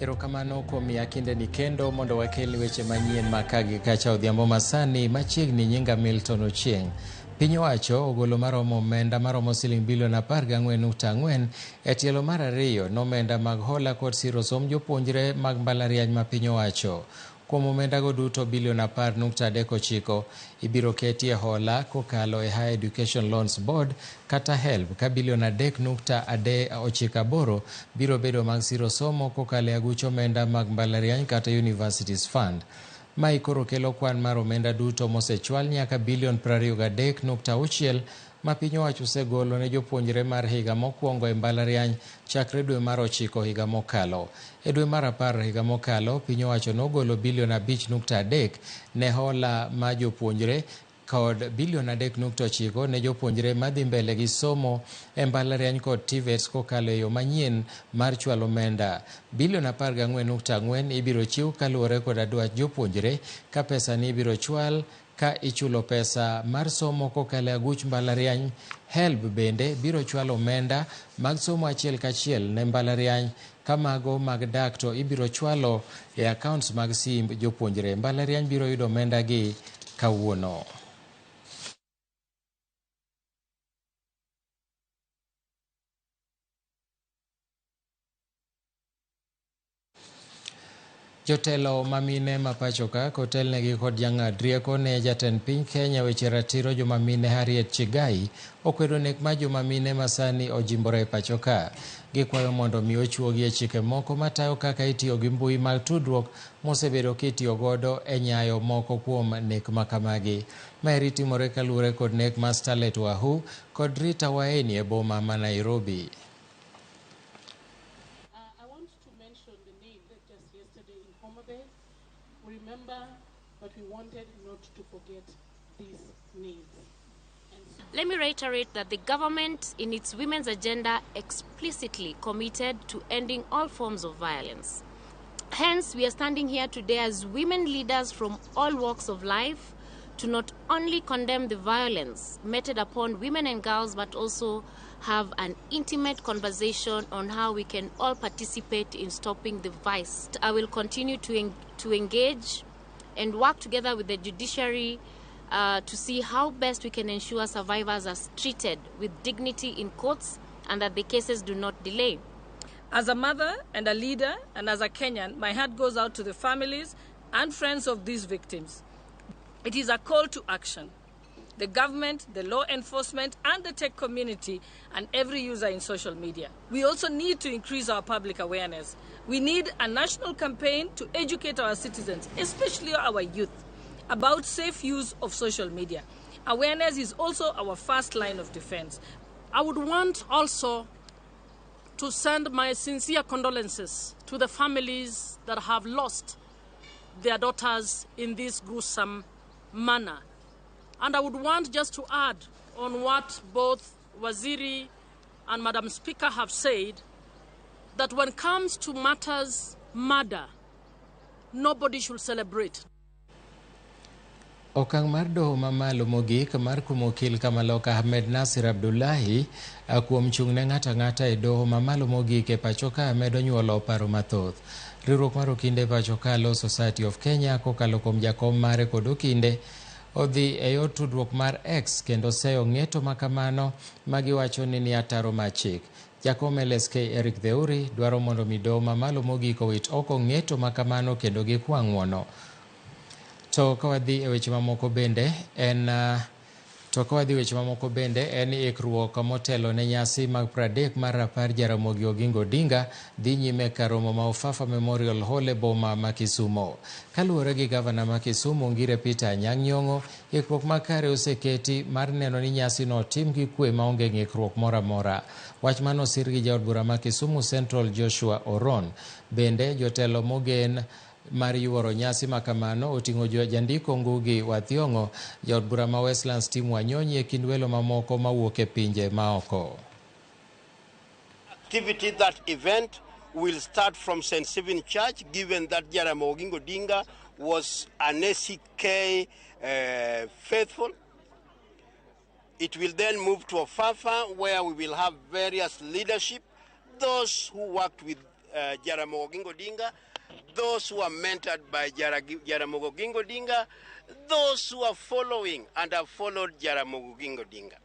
Erokamano kuom miya kindeni kendo mondo wakelni weche manyien ma ka gi kacha odhiambo masani machiegni. Nyinga Milton Ochieng'. Piny owacho ogolo maromo omenda maromo siling bilion 14.4 e tielo mar ariyo nomenda mag hola kod siro somb jopuonjre mag mbalariany ma piny owacho. Kuom omendago duto bilion 10.39 ibiro ketie hola kokalo e Higher Education Loans Board kata HELB, ka bilion 3.98 biro bedo mag siro somo kokalo e aguch omenda mag mbalariany kata Universities Fund. Mae koro kelo kwan mar omenda duto mosechwal nyaka bilion 23.6 ma piny owacho osegolo ne jopuonjre mar higa mokwongo e mbalariany chakre dwe mar ochiko higa mokalo. E dwe mar 10 higa mokalo, piny owacho nogolo bilion 5.3 ne hola ma jopuonjre kod bilion 3.9 ne jopuonjre madhi mbele gi somo e mbalariany kod TVETs kokalo e yo manyien mar chwalo omenda. Bilion 14.4 ibiro chiw kaluwore koda dwach jopuonjre, ka pesa ni ibiro chwal ka ichulo pesa mar somo kokalo e aguch mbalariany. HELB bende biro chwalo omenda mag somo achiel kachiel ne mbalariany, ka mago mag dak to ibiro chwalo e accounts mag simb jopuonjre. Mbalariany biro yudo omenda gi kawuono. Jotelo mamine ma pachoka kotelnegi kod jang'ad rieko ne jatend piny Kenya weche ratiro joma mine Harriet Chigai okwedo nek mar joma mine masani ojimbore e pachoka. Gikwayo mondo mi ochuogi e chike moko matayo kaka itiyo gi mbui mag tudruok mosebedo kitiyo godo e nyayo moko kuom nek makamagi. Maeri timore kaluwore kod nek mar Starlet Wahu kod Rita Waeni e boma ma Nairobi. I want to mention the name that just yesterday in Homa Bay. We remember, but we wanted not to forget these names. Let me reiterate that the government, in its women's agenda, explicitly committed to ending all forms of violence. Hence, we are standing here today as women leaders from all walks of life to not only condemn the violence meted upon women and girls, but also have an intimate conversation on how we can all participate in stopping the vice. I will continue to engage and work together with the judiciary to see how best we can ensure survivors are treated with dignity in courts and that the cases do not delay. As a mother and a leader and as a Kenyan, my heart goes out to the families and friends of these victims. It is a call to action. The government, the law enforcement, and the tech community, and every user in social media. We also need to increase our public awareness. We need a national campaign to educate our citizens, especially our youth, about safe use of social media. Awareness is also our first line of defense. I would want also to send my sincere condolences to the families that have lost their daughters in this gruesome manner. And I would want just to add on what both Waziri and Madam Speaker have said, that when it comes to matters murder, nobody should celebrate. Okang' mar doho mamalo mogik mar kumo okil Kamaloka Ahmed Nasir Abdullahi kuom chung' ne ng'ato ang'ata e doho mamalo mogik e pacho ka medo nyuolo paro mathoth. Riwruok mar okinde e pacho ka Law Society of Kenya kokalo kuom jakom mare kod okinde odhi e yor tudruok mar X kendo seyo ng'eto makamano magiwacho ni ni ataro mar chik. Jakom LSK Eric Theuri dwaro mondo mi doho mamalo mogik owit oko ng'eto makamano kendo gikwa ng'uono. To ka wadhi e weche mamoko bende en to ka wadhi e weche mamoko bende en ikruok motelo ne nyasi mag 30 mar rapar Jaramogi Oginga Odinga dhi nyime kar romo ma Ofafa Memorial Hall e boma ma Kisumo. Kaluwore gi gavana ma Kisumu Ngire Peter Anyang' Nyong'o, ikruok makare oseketi mar neno ni nyasino otim gi kwe maonge ng'ikruok moro amora. Wach mano osir gi jaod bura ma Kisumu Central Joshua Oron. Bende jotelo mogen mar yuoro nyasi makamano oting'o jandiko Ngugi wa Thiong'o, jaod bura ma Westlands Tim Wanyonyi e kind welo mamoko mawuok e pinje maoko. Activity that event will start from St. Stephen Church, given that Jaramogi Oginga Odinga was an ACK faithful. It will then move to Ofafa, where we will have various leadership, those who worked with Jaramogi Oginga Odinga, those who are mentored by Jaramogi Oginga Odinga, those who are following and have followed Jaramogi Oginga Odinga.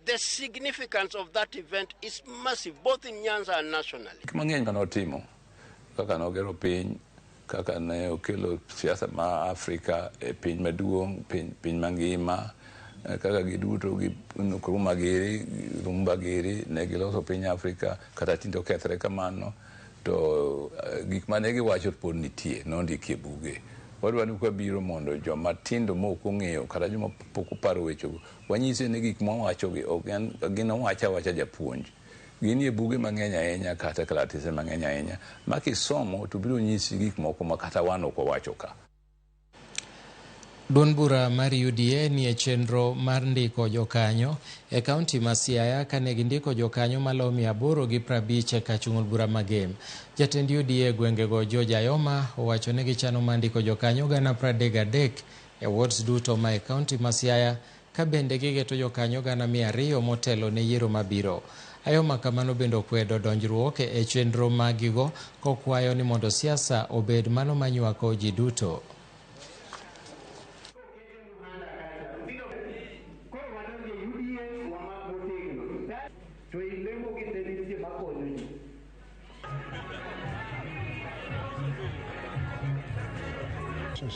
The significance of that event is massive, both in Nyanza and nationally. Gik mang'eny mane otimo kaka nogero piny, kaka ne okelo siasa ma Afrika e piny maduong', piny mangima, kaka giduto gi Nkrumah giri, Lumumba giri ne giloso piny Afrika kata tinde okethre kamano to gik mane giwacho pod nitie nondiki e buge. Wadwa ni kwabiro mondo joma tindo mok ong'eyo kata joma pok oparo wechego wanyise ni gik mwawachogi ok gin owacha awacha japuonj. Ginie buge mang'eny ahinya kata kalatese mang'eny ahinya ma kisomo to biro nyisi gik moko ma kata wan ok wawacho ka. Duond bura mar UDA nie chenro mar ndiko jokanyo e kaunti ma Siaya kane gindiko jokanyo maloyo 850 e kar chung' bura ma Gem. Jatend UDA e gwengego George Ayoma owacho ni gichano mar ndiko jokanyo 33,000 e wards duto ma e kaunti ma Siaya ka bende gigeto jokanyo 200,000 motelo ne yiero mabiro. Ayoma kamano bende okwedo donjruok e chenro magigo kokwayo ni mondo siasa obed mano manywako ji duto.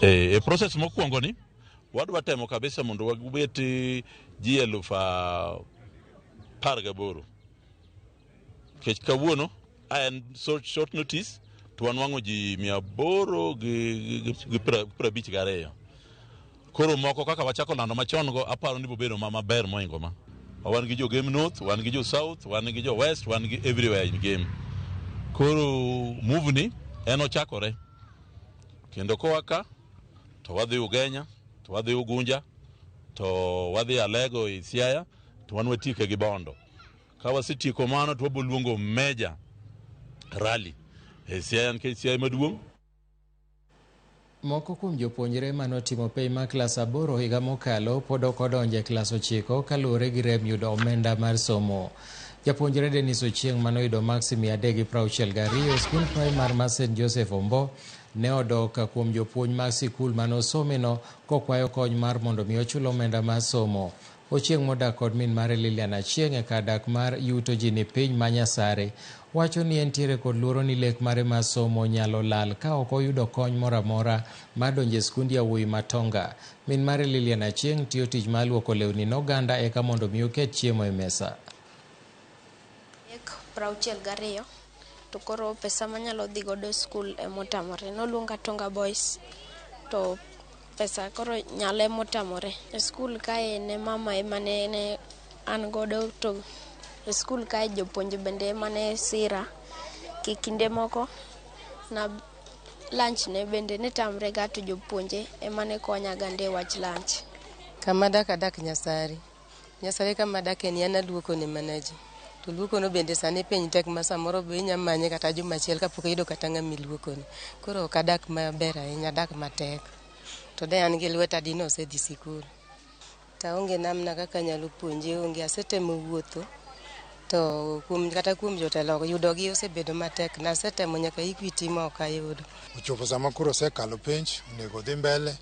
E process mokwongo ni wadwa temo kabisa mondo wabet ji 18,000 nikech kawuono en short notice to wanwang'o ji 852. Koro moko kaka wachako lando machon go aparo ni bobedo maber moingo ma. Wan gi jo Gem North, wan gi jo South, wan gi jo West, wan gi everywhere in Gem. Koro move ni en ochakore. Kendo koa ka to wadhi Ugenya, to wadhi Ugunja, to wadhi Alego e Siaya, to wan watieke gi Bondo. Ka wasetieko mano to wabiro luongo major rally e Siaya nikech Siaya maduong'. Moko kuom jopuonjre manotimo penj mar klas 8 higa mokalo pod ok odonjo e klas 9 kaluwore gi rem yudo omenda mar somo. Japuonjre Dennis Ochieng' manoyudo maksi 362 e skund primar mar St Joseph Ombo ne odok kuom jopuonj mag sikul manosomeno kokwayo kony mar mondo mi ochul omenda mar somo. Ochieng' modak kod min mare Lilian Achieng' e kar dak mar yuto ji ni piny ma Nyasare wacho ni entiere kod luoro ni lek mare mar somo nyalo lal ka ok oyudo kony moro amora mar donjo e skund yawuoyi ma Tonga. Min mare Lilian Achieng' tiyo tich mar luoko lewni noganda eka mondo mi oket chiemo e mesa. 62 to koro pesa manyalo dhi godo skul emotamore. Noluonga Tonga Boys to pesa koro nyalo emotamore. E skul kae ne mama ema ne an godo to e skul kae jopuonj bende ema ne sira. Kinde moko na lunch ne bende ne tamre ga to jopuonje ema ne konya gande wach lunch. Kama dak adak Nyasari. Nyasari kama adake ni an aluoko ne mana ji. To luokono bende sani piny tek ma samoro be inya manye kata juma achiel kapok iyudo kata ng'ama iluokone. Koro ok adak maber ahinya, adak matek. To de an gi lweta di nosedhi sikul. To aonge namna kaka anyalo puonje onge, asetemo wuotho to kuom kata kuom jotelo yudogi osebedo matek. Nasetemo nyaka Equity ma ok ayudo. Ochopo sama koro osekalo penj, onego odhi mbele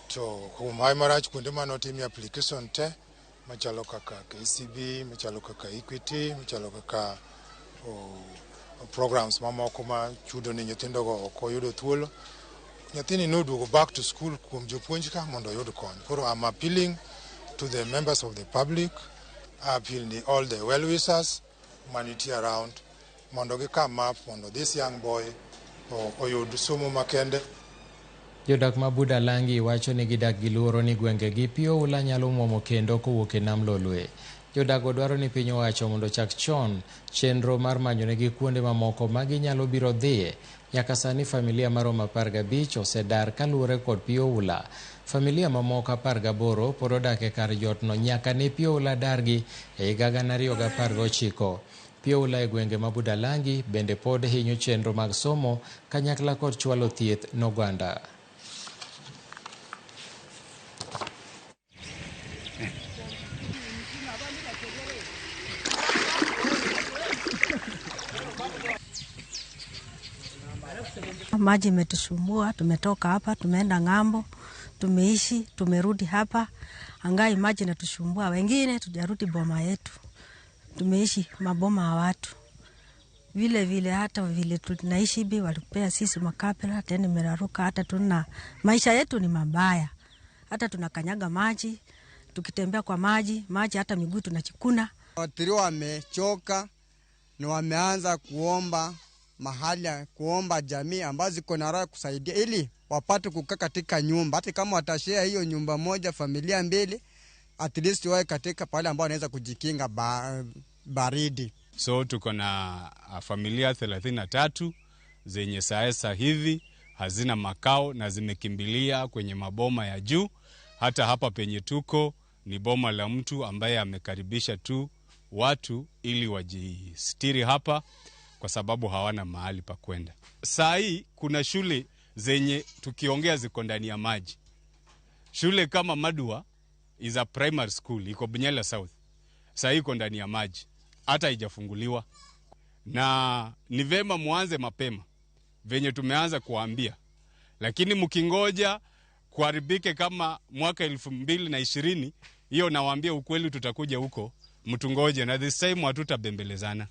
to kuom hawi marach kuonde mane otimie application te machalo kaka KCB, machalo kaka Equity, machalo kaka programs mamoko ma chudo ni nyithindogo ok oyudo thuolo. Nyathini noduogo back to school kuom jopuonj ka mondo oyud kony. Koro I'm appealing to the members of the public, I appeal ni all the well-wishers manitie around mondo gi come up mondo this young boy oyud somo makende. Jodak ma Budalangi wacho ni gidak gi luoro ni gwengegi pi oula nyalo muomo kendo kowuok e nam Lolwe. Jodak go dwaro ni piny owacho mondo ochak chon chenro mar manyonegi kuonde mamoko ma ginyalo biro dhiye. Nyaka sani familia maromo 15 osedar kaluwore kod pi oula. Familia mamoko 18 pod odak e kar jotno nyaka ne pi oula dargi e higa 2019. Pi oula e gwenge ma Budalangi bende pod hinyo chenro mag somo kanyakla kod chwalo thieth n'oganda. Maji imetusumbua, tumetoka hapa, tumeenda ng'ambo, tumeishi, tumerudi hapa, angai maji inatusumbua. Wengine tujarudi boma yetu, tumeishi maboma ya watu vile vile, hata vile tunaishi hivi walipea sisi makapela tena imeraruka, hata tuna maisha yetu ni mabaya, hata tunakanyaga maji, tukitembea kwa maji maji, hata miguu tunachikuna. Waathiriwa wamechoka na wameanza kuomba mahali, kuomba jamii ambazo ziko na roho kusaidia ili wapate kukaa katika nyumba, hata kama watashare hiyo nyumba moja familia mbili, at least wawe katika pale ambao wanaweza kujikinga baridi. So tuko na familia 33 zenye sasa hivi hazina makao na zimekimbilia kwenye maboma ya juu. Hata hapa penye tuko ni boma la mtu ambaye amekaribisha tu watu ili wajistiri hapa kwa sababu hawana mahali pa kwenda. Saa hii kuna shule zenye tukiongea ziko ndani ya maji. Shule kama Madua is a primary school, iko Bunyala South. Saa hii iko ndani ya maji, hata haijafunguliwa. Na ni vema muanze mapema venye tumeanza kuambia, lakini mkingoja kuharibike kama mwaka 2020, hiyo nawaambia ukweli, tutakuja huko, mtungoje, na this time hatutabembelezana.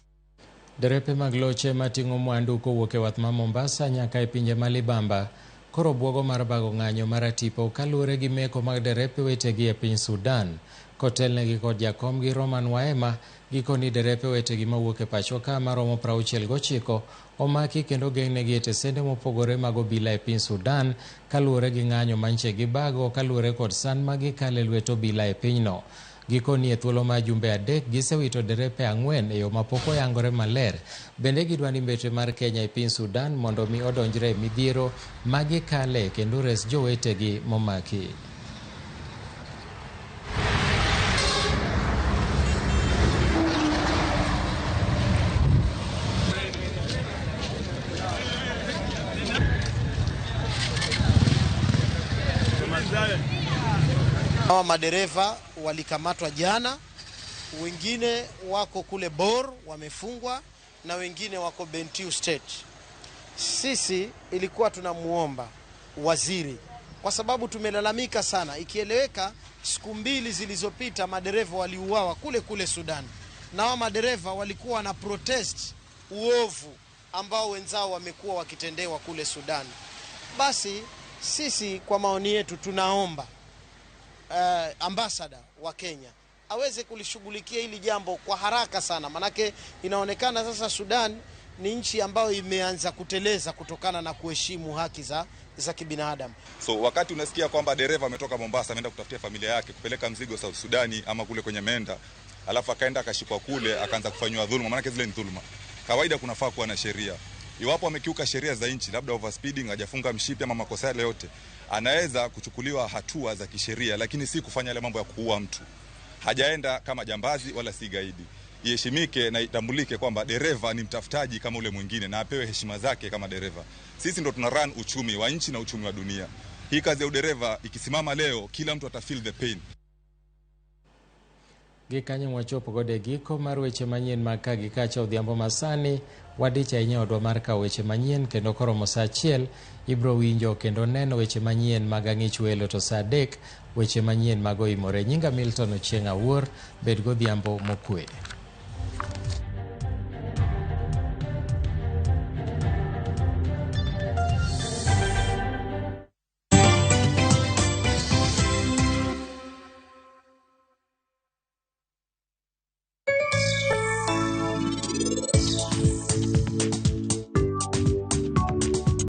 Derepe mag loche mating'o mwandu kowuok e wath ma Mombasa nyaka e pinje ma libamba koro buogo mar bago ng'anyo mar atipo kaluwore gi meko mag derepe wetegi e piny Sudan kotelnegi kod jakomgi Roman Waema. Gikoni derepe wetegi mawuok e pacho ka maromo 69 omaki kendo geng'negi e tesende mopogore mag obila e piny Sudan kaluwore gi ng'anyo manche gibago kaluwore kod sand ma gikale lwet obila e pinyno. Gikoni e thuolo mar jumbe 3 gisewito derepe 4 e yo mapok oyangore maler. Bende gidwa ni mbetre mar Kenya e piny Sudan mondo mi odonjre e midhiero ma gikale kendo res jowetegi momaki. Hawa madereva walikamatwa jana, wengine wako kule Bor wamefungwa na wengine wako Bentiu State. Sisi ilikuwa tunamuomba waziri, kwa sababu tumelalamika sana. Ikieleweka siku 2 zilizopita madereva waliuawa kule kule Sudan, na hawa madereva walikuwa na protest uovu ambao wenzao wamekuwa wakitendewa kule Sudan. Basi sisi kwa maoni yetu tunaomba ambassador wa Kenya aweze kulishughulikia hili jambo kwa haraka sana, manake inaonekana sasa Sudan ni nchi ambayo imeanza kuteleza kutokana na kuheshimu haki za kibinadamu. So wakati unasikia kwamba dereva ametoka Mombasa ameenda kutafutia familia yake kupeleka mzigo South Sudani ama kule kwenye Menda, alafu akaenda akashikwa kule akaanza kufanywa dhuluma, manake zile ni dhuluma. Kawaida kunafaa kuwa na sheria. Iwapo amekiuka sheria za nchi, labda overspeeding, hajafunga mshipi ama makosa yale yote, anaweza kuchukuliwa hatua za kisheria, lakini si kufanya yale mambo ya kuua mtu. Hajaenda kama jambazi wala si gaidi. Iheshimike na itambulike kwamba dereva ni mtafutaji kama ule mwingine na apewe heshima zake kama dereva. Sisi ndo tuna run uchumi wa nchi na uchumi wa dunia. Hii kazi ya udereva ikisimama leo, kila mtu ata feel the pain. Gikanyo mwachopo gode giko mar weche manyien mag ka gi kacha odhiambo masani. Wadich ahinya odwa mar kawo weche manyien kendo koromo saa 1 ibro winjo kendo neno weche manyien mag Ang'ich Welo, to saa 3 weche manyien mag Oimore. Nyinga Milton Ochieng' Awuor, bed godhiambo mokwe.